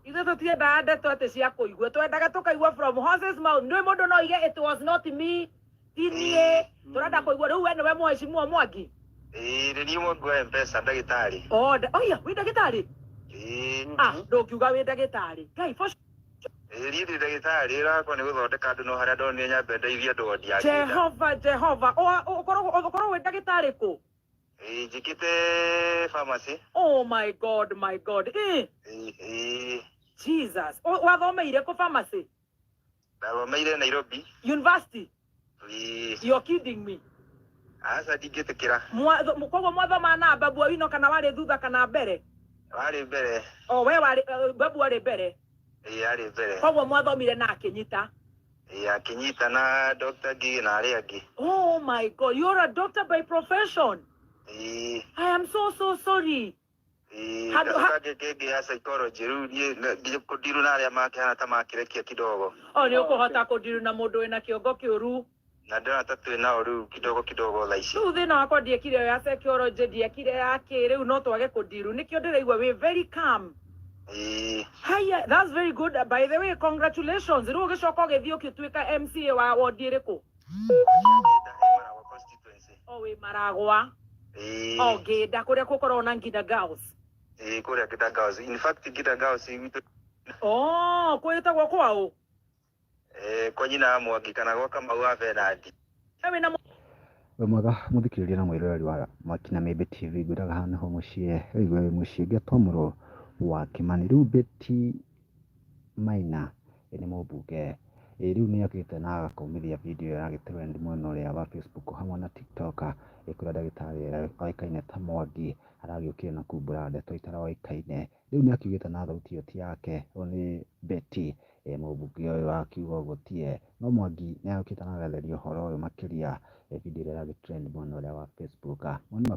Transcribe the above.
Ithuĩ tũtiendaga ndeto atĩ cia kũigua, twendaga tũkaigua from horse's mouth. Nĩ mũndũ no oige, "It was not me, ti niĩ." Tũrenda kũigua rĩu we nĩwe mheshimiwa Mwangi. Ĩĩ, nĩ niĩ Mwangi wa M-Pesa, ndagĩtarĩ. Oh, oya, wĩ ndagĩtarĩ? Ĩĩ. Ah, ndũngiuga wĩ ndagĩtarĩ. Ngai for Ĩĩ, niĩ ndĩ ndagĩtarĩ. Wĩra wakwa nĩ gũthondeka andũ, no harĩa ndonire nyambe ndeithie andũ wondi ya Ngĩnda. Jehova, Jehova. Ũkoragwo wĩ ndagĩtarĩ kũ? Ĩĩ, njĩkĩte pharmacy. Oh my God, my God. Ĩĩ. Jesus. Wathomeire kũ pharmacy? Ndathomeire Nairobi. University? Ĩĩ. You're kidding me. Aca, ndingĩtĩkĩra. Koguo mwathoma na Babu Owino, kana warĩ thutha kana mbere? Warĩ mbere. O we warĩ Babu arĩ mbere? Ĩĩ, arĩ mbere. Koguo mwathomire na akĩnyita? Ĩĩ, akĩnyita na Dr. Ngigĩ na arĩa angĩ. Oh my God, you're a doctor by profession? Ĩĩ. I am so so sorry. Ĩĩ. Handũ Ngacoka ngĩngĩ ya psychology. Rĩu niĩ nginya kũndiru na arĩa makĩhana ta makĩrekia kidogo. O nĩ ũkũhota kũndiru na mũndũ wĩna kĩongo kĩũru? Na ndĩrona ta twĩ nao rĩu kidogo kidogo thaa ici. Rĩu thĩna wakwa, ndiekire ĩyo ya psychology, ndiekire ya kĩ, rĩu no twage kũndiru, nĩkĩo ndĩraigua wĩ very calm. Ĩĩ. Haya, that's very good. By the way, congratulations. Rĩu ũgĩcoka ũgĩthiĩ ũgĩtuĩka MCA wa wodi ĩrĩkũ? Ngĩnda ĩ Maragwa constituency. O wĩ Maragwa? Ĩĩ. O Ngĩnda kũrĩa gũkoragwo na Nginda Girls? Ĩĩ, kũrĩa Ngĩnda Girls. In fact, Ngĩnda Girls gwitũ. Oh, kwĩtagwo kwaũ? Kwa nyina wa Mwangi kana gwa Kamau wa Bernard. Wĩna Wĩ mwega mũthikĩrĩria na mwĩroreri wa Mwaki na Mĩmbi TV. Ngwĩraga haha nĩho mũciĩ, wĩigue wĩ mũciĩ. Ngetwo mũrũ wa Kĩmani. Rĩu Betty Maina nĩ mũmbunge, rĩu nĩ okĩte na agakumithia video ĩragĩ trend mwena ũrĩa wa Facebook hamwe na TikTok, kũrĩa ndagĩtarĩ oĩkaine ta Mwangi aragĩũkire na kumbũra ndeto itaroĩkaine. Rĩu nĩ akiugĩte na thauti ĩyo ti yake, ũyũ nĩ Betty, mũmbunge ũyũ akiuga ũguo tiye. No Mwangi nĩ okĩte na agatheria ũhoro ũyũ makĩria, video ĩrĩa ĩragĩ trend mwena ũrĩa wa Facebook. Mawoni maku?